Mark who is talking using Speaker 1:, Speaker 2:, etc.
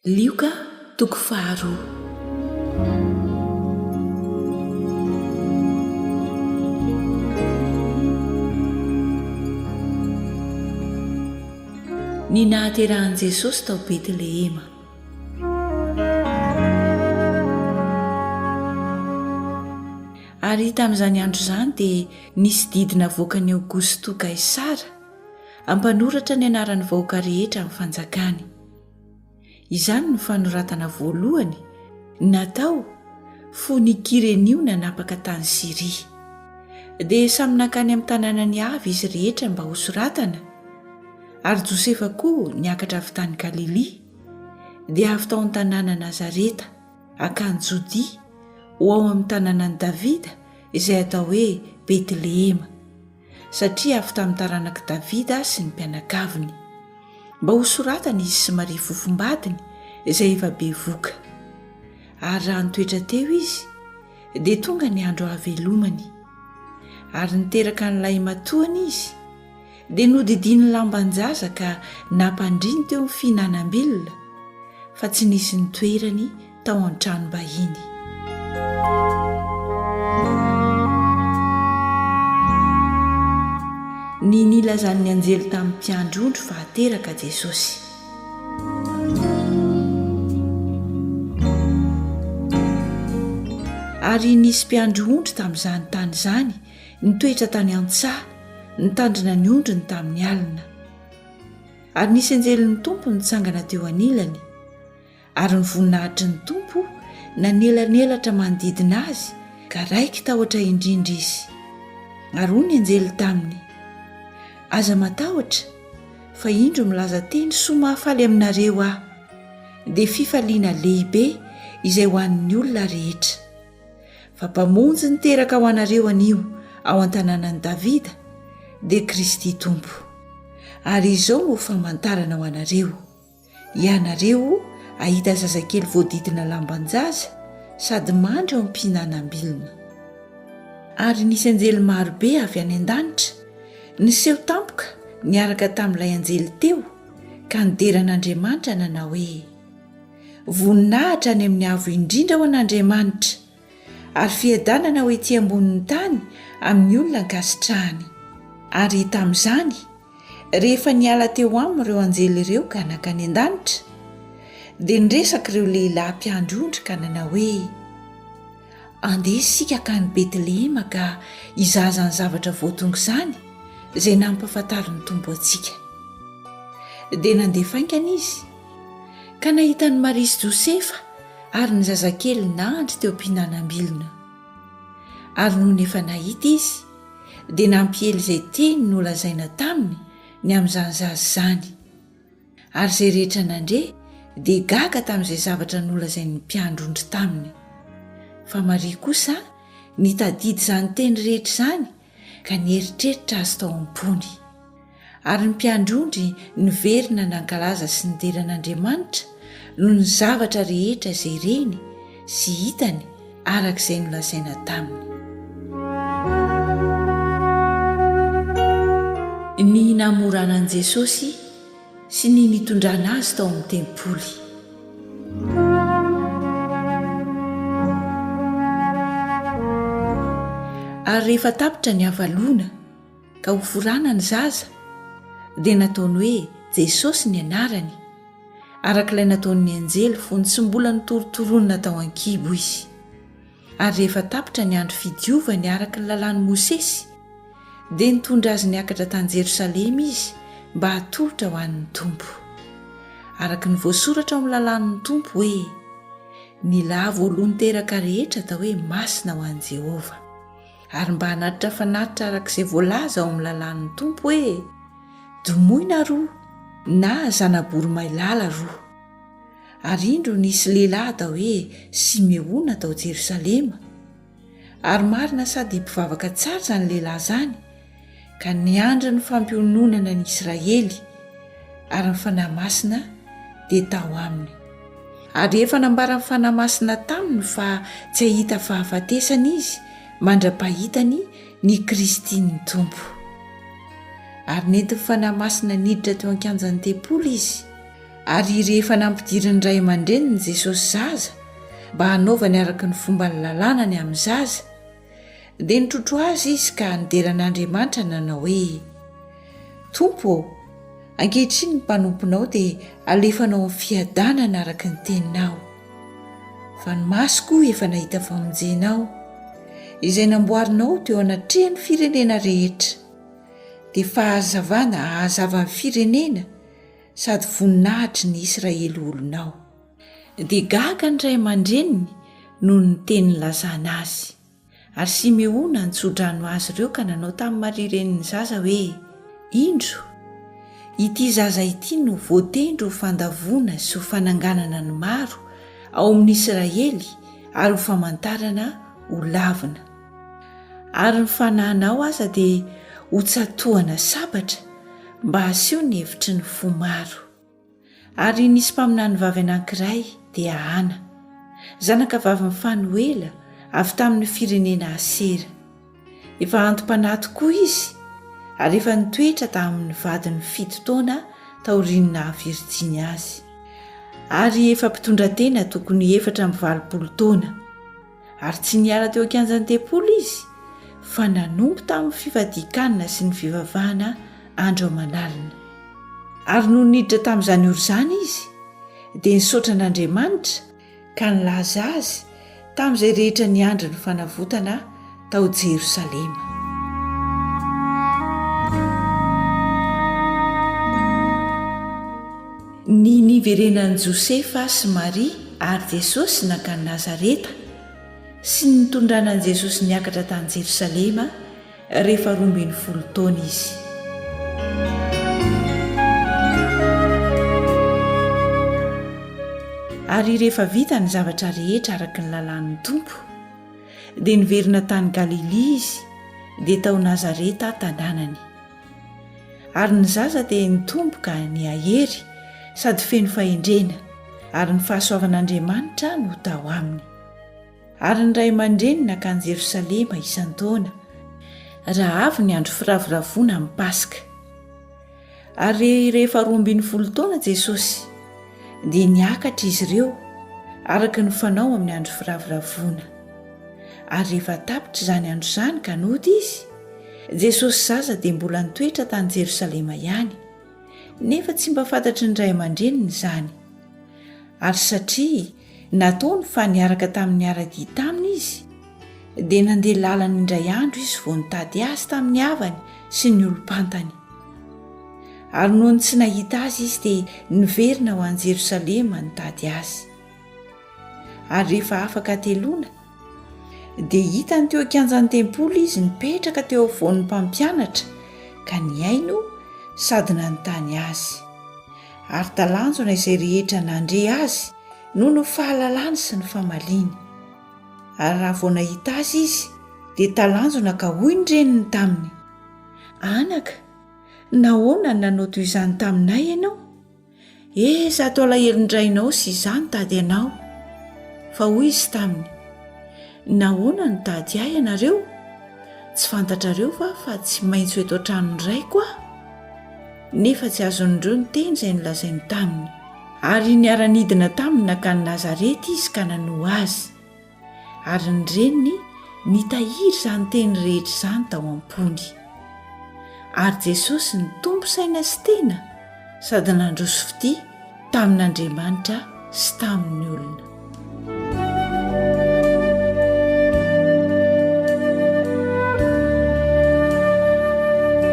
Speaker 1: Lioka toko faharoa. Ny nahaterahan'i Jesosy tao Betlehema. Ary tamin'izany andro izany dia nisy didy navoakan'i Aogosto Kaisara hampanoratra ny anaran'ny vahoaka rehetra amin'ny fanjakany. Izany no fanoratana voalohany natao fony i Kyrenio nanapaka tany Syria. Dia samy nankany amin'ny tanànany avy izy rehetra mba hosoratana, ary Josefa koa niakatra avy tany Galilia, dia avy tao an-tanàna Nazareta, hankany Jodia, ho ao amin'ny tanànan'i Davida izay atao hoe Betlehema. satria avy tamin'ny taranak'i Davida sy ny mpianakaviny. Mba hosoratana izy sy Maria fofombadiny izay efa bevoka. Ary raha nitoetra teo izy, dia tonga ny andro hahavelomany. Ary niteraka ny lahimatoany izy, dia nodidiany lamban-jaza ka nampandriny teo amin'ny fihinanam-bilona, fa tsy nisy nitoerany tao an-tranom-bahiny. Ny nilazan'ny anjely tamin'ny mpiandry ondry fa hateraka Jesosy. Ary nisy mpiandry ondry tamin'izany tany izany nitoetra tany an-tsaha, nitandrina ny ondriny tamin'ny alina. Ary nisy anjelin'ny Tompo nitsangana teo anilany, ary ny voninahitry ny Tompo nanelanelatra manodidina azy ka raiki-tahotra indrindra izy. Ary hoy ny anjely taminy, Aza matahotra, fa indro milaza teny soa mahafaly aminareo aho, dia fifaliana lehibe izay ho an'ny olona rehetra. Fa Mpamonjy niteraka ho anareo anio ao an-tanànan'i Davida, dia Kristy Tompo. Ary izao no ho famantarana ho anareo, Ianareo hahita zazakely voadidina lamban-jaza sady mandry eo am-pihinanam-bilona. Ary nisy anjely maro be avy any an-danitra niseho tampoka niaraka tamin'ilay anjely teo ka nidera an'Andriamanitra nanao hoe, Voninahitra any amin'ny avo indrindra ho an'Andriamanitra, ary fiadanana ho ety ambonin'ny tany amin'ny olona ankasitrahany. Ary tamin'izany, Rehefa niala teo aminy ireo anjely ireo ka nankany an-danitra, dia niresaka ireo lehilahy mpiandry ondry ka nanao hoe, Andeha isika hankany Betlehema ka hizaha izany zavatra voatonga izany, izay nampahafantarin'ny Tompo antsika. Dia nandeha faingana izy, ka nahita an'i Maria sy Josefa ary ny zazakely nandry teo am-pihinanam-bilona. Ary nony efa nahita izy, dia nampiely izay teny nolazaina taminy ny amin'izany zaza izany. Ary izay rehetra nandre dia gaga tamin'izay zavatra nolazain'ny mpiandry ondry taminy. Fa Maria kosa nitadidy izany teny rehetra izany ka nieritreritra azy tao am-pony. Ary ny mpiandry ondry niverina nankalaza sy nidera an'Andriamanitra noho ny zavatra rehetra izay reny sy hitany araka izay nolazaina taminy. Ny namorana an'i Jesosy sy ny nitondrana azy tao amin'ny tempoly. Ary rehefa tapitra ny havaloana, ka ho forana ny zaza, dia nataony hoe Jesosy ny anarany, araka ilay nataon'ny anjely fony tsy mbola notorotoronina tao an-kibo izy. Ary rehefa tapitra ny andro fidiovany araka ny lalàn'i Mosesy, dia nitondra azy niakatra tany Jerosalema izy mba hatolotra ho an'ny Tompo. Araka ny voasoratra ao amin'ny lalàn'ny Tompo hoe, Ny lahy voalohany teraka rehetra atao hoe masina ho an'i Jehovah. Ary mba hanatitra fanatitra araka izay voalaza ao amin'ny lalàn'ny Tompo hoe, Domoina roa na zana-boromailala roa. Ary indro nisy lehilahy atao hoe Simeona tao Jerosalema. Ary marina sady mpivavaka tsara izany lehilahy izany, ka niandry ny fampiononana ny Israely, ary ny Fanahy Masina dia tao aminy. Ary efa nambaran'ny Fanahy Masina taminy fa tsy hahita fahafatesana izy mandra-pahitany ny Kristin'ny Tompo. Ary nentin'ny Fanahy Masina niditra teo an-kianjan'ny tempoly izy. Ary rehefa nampidirin'ny ray aman-dreniny Jesosy zaza mba hanaovany araka ny fomban'ny lalàna ny amin'ny zaza, dia nitrotro azy izy ka nidera an'Andriamanitra nanao hoe, Tompo ô, ankehitriny ny mpanomponao dia alefanao amin'ny fiadanana araka ny teninao. Fa ny masoko efa nahita famonjenao, izay namboarinao teo anatrehan'ny firenena rehetra, dia fahazavana hahazava ny firenena sady voninahitry ny Israely olonao. Dia gaga ny ray aman-dreniny noho ny teny nilazana azy. Ary Simeona nitso-drano azy ireo ka nanao tamin'i Maria renin'ny zaza hoe, Indro, ity zaza ity no voatendry ho fandavoana sy ho fananganana ny maro ao amin'ny Israely ary ho famantarana ho lavina. Ary ny fanahinao aza dia hotsatohana sabatra mba haseho ny hevitry ny fo maro. Ary nisy mpaminanivavy anankiray, dia Hana, zanakavavin'i Fanoela avy tamin'ny firenena Asera. Efa anti-panahy tokoa izy, ary efa nitoetra tamin'ny vadiny fito taona taorian'ny naha-virjiny azy. Ary efa mpitondratena tokony ho 84 taona. Ary tsy niala teo an-kianjan'ny tempoly izy, fa nanompo tamin'ny fifadian-kanina sy ny fivavahana andro aman'alina. Ary nony niditra tamin'izany ora izany izy, dia nisaotra an'Andriamanitra ka nilaza azy tamin'izay rehetra niandry ny fanavotana tao Jerosalema. Ny niverenan'i Josefa sy Maria ary Jesosy nankany Nazareta, sy ny nitondrana an'i Jesosy niakatra tany Jerosalema rehefa 12 taona izy. Ary rehefa vita ny zavatra rehetra araka ny lalàn'ny Tompo, dia niverina tany Galilia izy, dia tao Nazareta tanànany. Ary ny zaza dia nitombo ka nihahery sady feno fahendrena, ary ny fahasoavan'Andriamanitra no tao aminy. Ary ny ray aman-dreny nankany Jerosalema isan-taona, raha avy ny andro firavoravoana amin'ny Paska. Ary rehefa 12 taona Jesosy, dia niakatra izy ireo, araka ny fanao amin'ny andro firavoravoana. Ary rehefa tapitra izany andro izany ka nody izy, Jesosy zaza dia mbola nitoetra tany Jerosalema ihany, nefa tsy mba fantatry ny ray aman-dreniny izany. Ary satria nataony fa niaraka tamin'ny niara-dia taminy izy, dia nandeha lalana indray andro izy vao nitady azy tamin'ny havany sy ny olom-pantany. Ary nony tsy nahita azy izy dia niverina ho any Jerosalema nitady azy. Ary rehefa afaka hateloana, dia hitany teo an-kianjan'ny tempoly izy nipetraka teo afovoan'ny mpampianatra ka nihaino sady nanontany azy. Ary talanjona izay rehetra nandre azy noho ny fahalalany sy ny famaliany. Ary raha vao nahita azy izy, dia talanjona ka hoy ny reniny taminy, Anaka, nahoana no nanao toy izany taminay ianao? Eh, zato alahelon-drainao sy izaho nitady anao. Fa hoy izy taminy, Nahoana no nitady ahy ianareo? Tsy fantatrareo va fa tsy maintsy ho eto an-tranon'ny raiko aho? Nefa tsy azon'ireo ny teny izay nolazainy taminy. Ary niara-nidina taminy nankany Nazareta izy ka nanoa azy. Ary ny reniny nitahiry izany teny rehetra izany tao am-pony. Ary Jesosy nitombo saina sy tena sady nandroso fitia tamin'Andriamanitra sy tamin'ny olona.